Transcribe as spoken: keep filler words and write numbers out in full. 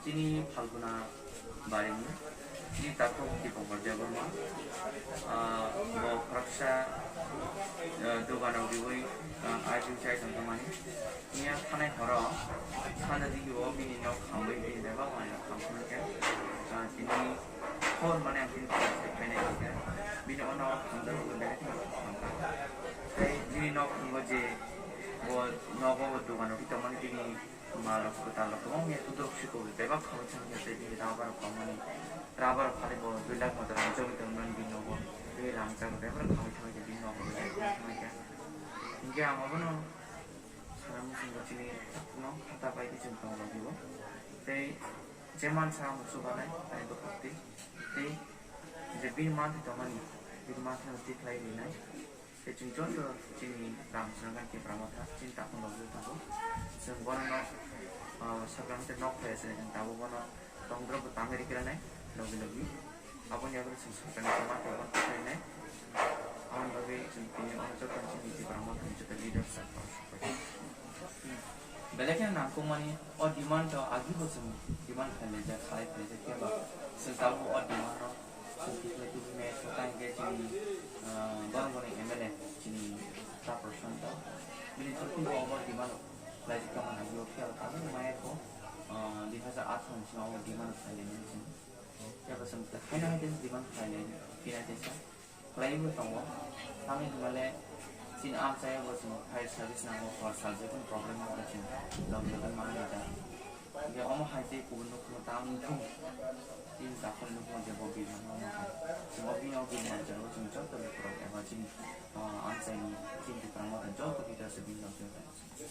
Chini Phalguna barimung, chini takhuk Dipokor Debbarma, ah, bo khoroksa, ah, dogano riwi, ah, aijing chai tongmani. Miya thanai horo, sana digi o bini nok hamwi bini bebak manwi rok hamkhe, ah, tini hor mane ang tini khainai khe, bini o nok hamjak belai kheno hamkha. Tei bini nok thango je bo nogo dogano ri tongmani bini Malrok kwtalrok kwbangma kudruk siko bebak khamwi thangwi khe tei bini rubber rok kwmani rubber rok phari bo dui lakh moto rang chogwi tongmani bini nogo tei rang chak bebak khamwi thangwi khe bini nogo belai khamwi thangwi khe. Hinkhe ang obono sana muchungo chini no khata bai khe chwng tong logio tei je mansa ang chubanai ani dophak twi tei je bini mantwi tongmani bini mantwi no tikhlai rinai. Tei chwng joto chini ram chwng khe Tipra Motha chini takhuk rok tongo. Chwng bono no, ah, sakang tei nok phai se chwng tabuk bono tongdrop bo tangwi rikranai logi logi. Aboni bagwi chwng sorkarni kwma tei bono tangwi nai. Aboni bagwi chwng tini ono joto chini Tipra Motha ni joto leaders rok. Belai kheno nangkukmani o demand rok agi bo chwng demand khlaijak, khlai khlaijak, phiya ba chwng tabuk o demand rok chwng tikhlai tubui maya khe tang khe chini, ah, borok boni M L A chini ta Prashant bini through tei bo omo demand rok khlaijak tongmani agi o phiya ba tabuk maya kho, ah, dui hazar atharo ni simi o demand rok khlai laimani chwng. Phiya ba chwng haino hai khe demand khlai lai phinai teisa. Khlaiwi tongo. Tamni hwnmale chini amchai bo chwng fire service nango, hor salsa kunu problem wngkha chwng logi logi manwi rijak. Hinkhe omo hai tei kubun nukhuno ta wngthung. Chini takhukni nukhuno je bo birman omo hai. Chwng o bini o birman jora o chwng joto lukurok eba chini, ah, amchaini chini Tipra Motha joto leader se bini logi logi.